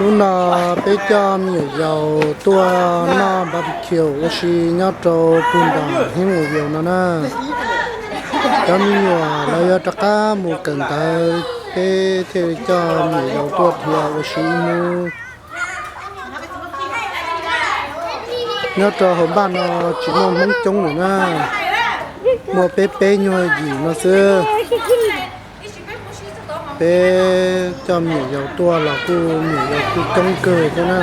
Hnub no peb coj me nyuam yaus tuaj noj barbecue ua si nyob rau pug nram Heeb Ua Vias no na. Cov me nyuam lawv yuav rov qab mus kawm ntawv, peb thiaj li coj me nyuam yaus tuaj dhia ua si ib hnub. Nyob rau hauv npaj no tsis muaj Hmoob coob lawm na, muaj peb peb nyuag yim no xwb. Peb coj me nyuam yaus tuaj los kuj me nyuam yaus kuj coob kawg thiab na.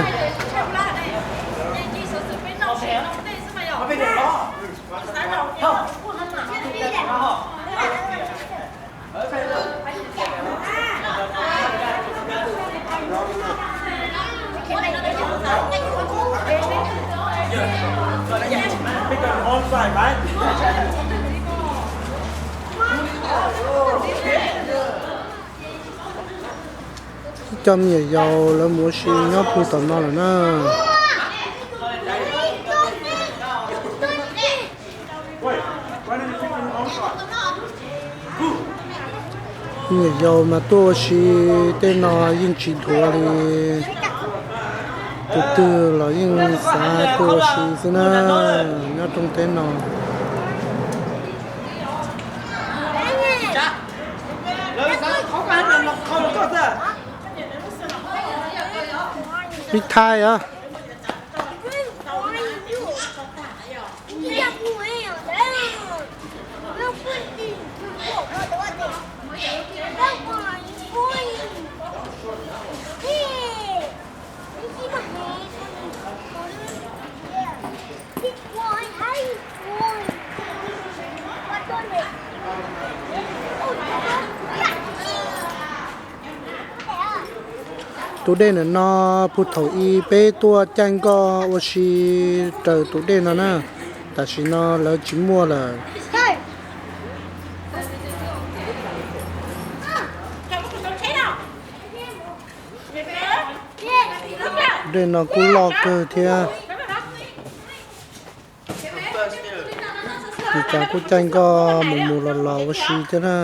Coj me nyuam yaus lawv mus ua si nyob puag tom no lawm na. Me nyuam yaus mas tuaj ua si tej no yeej tsis dhuav li, tus twg los yeej xav tuaj ua si xwb na, nyob rooj teb no. Ib thaij os. Tus dej ntawm no puag thaum ub peb tuaj caij nkoj ua si raws tus dej no na, tam sim no lawv tsis muaj lawm. Dej no kuj loj kawg thiab. Ces cas kuj caij nkoj mus mus los los ua si thiab na.